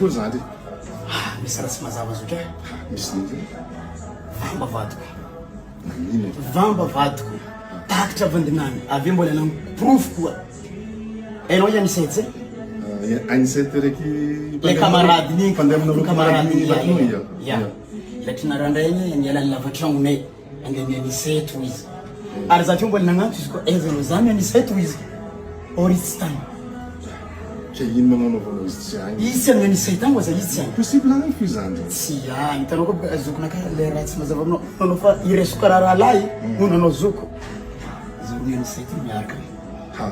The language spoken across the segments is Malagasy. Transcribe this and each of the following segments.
koa zandry. Ah, misy raha tsy mazava zoky eh. Misy nino zay? Vamba vadiko. Nagnino e? Vamba vadiko. Takitra vandinany. Avy eo mbola nango porofo koa. Hainao i Anicet zay? Anicet raiky Le camarade ny mpandeha aminareo camarade ny ya ya. ya. Ilay narandraigny niala ny lavatragnonay. Andeha ny Anicet hoy izy. Ary za teo mbola nagnantso izy koa aiza anao za ny Anicet hoy izy. Or izy tsy tany. Ke ino magnanaovanao izy tsy agny? Izy tsy amin'ny Anicet agny oa za izy tsy agny. Possible agny fo izany. Tsy agny. Hitanao koa boka zokinakahy le raha tsy mazava aminao. Nanao fa iresako karaha rahalahy no nanao zoko. Zareo ny Anicet miaraka. Ha.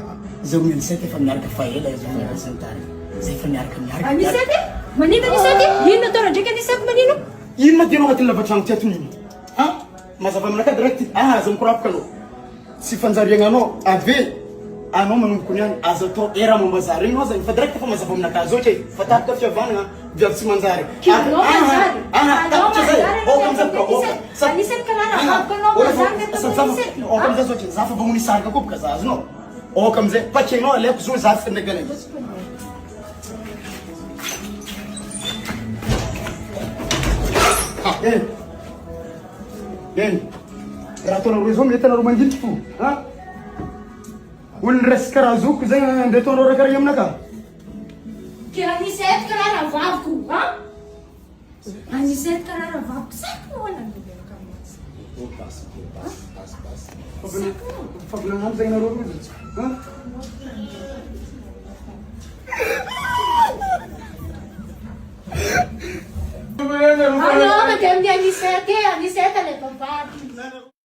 Zareo ny Anicet efa miaraka fa ela zareo miaraka sy ny tariny. Zay efa miaraka miaraka. Anicet e? Manino Anicet e? Inona atao raha ndraiky Anicet manino? Ino ma tianao agnatin'ny lavatragno ty ato nino? Ha? Mazava aminakahy direct ah aza mikorapoka anao. Tsy fanjariagna anao ave anao manomboko niany aza atao era momba za regny anao zany fa direct fa mazava aminakahy zao ke fa tapaka fihavanagna viavy tsy manjary. Ki anao manjary. Ah Anao tapitra zay. manjary anao Oka amizay miaraka boka oka. amin'ny Anicet. Anicet karaha rahavaviko anao manjary miaraka amin'ny Anicet. Oka amizay zao ke za fa vao nisaraka koa boka za azonao. Oka amizay pakenao aleko zo za tsy ndraiky anay. Eh. Eh. Raha ataonareo zao mety anareo mangilitry fo. Ha? Olona resy karaha zoko zay andeha ataonareo raha karaha aminaka. Ke Anicet karaha rahavaviko, ha? Anicet karaha rahavaviko, saky moa nandeha miaraka aminazy. Basy, basy, basy, basy. Saky moa. Favinanano zay nareo rozy. Ha? Anao mandeha amin'ny Anicet e, Anicet ilay vavahady.